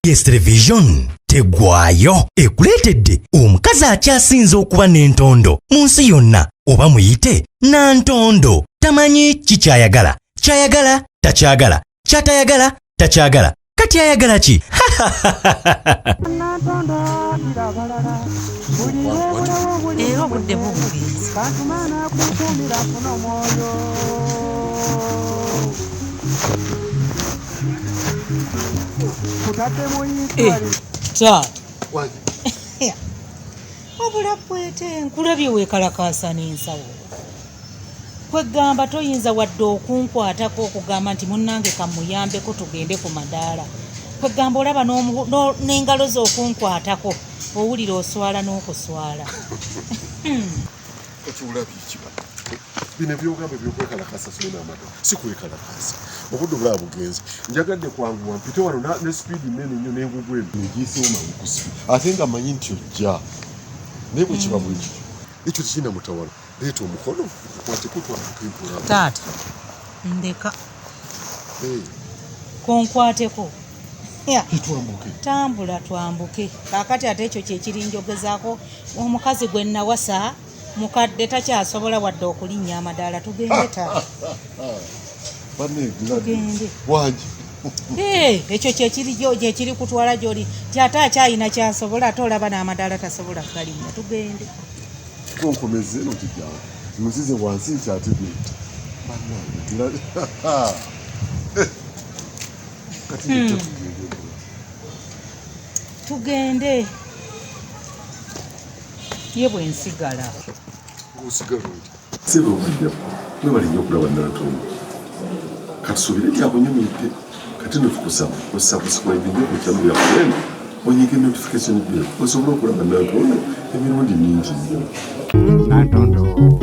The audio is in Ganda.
Yes Television teggwayo ekuleetedde omukazi akyasinze okuba n'entondo mu nsi yonna, oba muyite Nantondo. Tamanyi kikyayagala, kyayagala takyagala, kyatayagala takyagala, kati ayagala ki? Era obudde bubugenzi. Eh, taata, wabula kwete nkulabye weekalakaasa n'ensawo. Kwegamba toyinza wadde okunkwatako okugamba nti munnange kamuyambeko tugende ku madaala. Kwegamba olaba n'engalo zo okunkwatako owulira oswala n'okuswala. Ekiwulabye kiba bino ebyogamba ebyokwekalakasa sina amata si kwekalakasa, obudde obulaba bugenze. Njagadde kwanguwa mpite wano ne sipiidi nene nnyo n'engugu eno negiyisewo mangu ku sipiidi, ate nga manyi nti ojja, naye bwe kiba bwe kityo ekyo tekirina mutawala. Leeta omukono nkukwateko twambuke mpola. Taata, ndeka. Konkwateko. Twambuke. Tambula twambuke. Kaakati ate ekyo kye kirinjogezaako omukazi gwe nawasa mukadde takyasobola wadde okulinnya amadaala. Tugende taata. Tugende. Wangi. Ekyo kyekiri kutwala gy'oli nti ate akyayina kyasobola, ate olaba n'amadaala tasobola kugalinnya. Tugende. Konkomeze eno kijjangu nzize wansi nti ate bannange kati tugende. Tugende. Ye bwe nsigala. Ng'osigala otya? Sebe obadde mwebale nnyo okulaba Nantongo. Katusuubire nti akunyumidde. Kati nno tukusaba osubscribe nnyo ku channel yaffe eno, onyige notification bell osobole okulaba Nantondo emirundi mingi nnyo. Nantondo.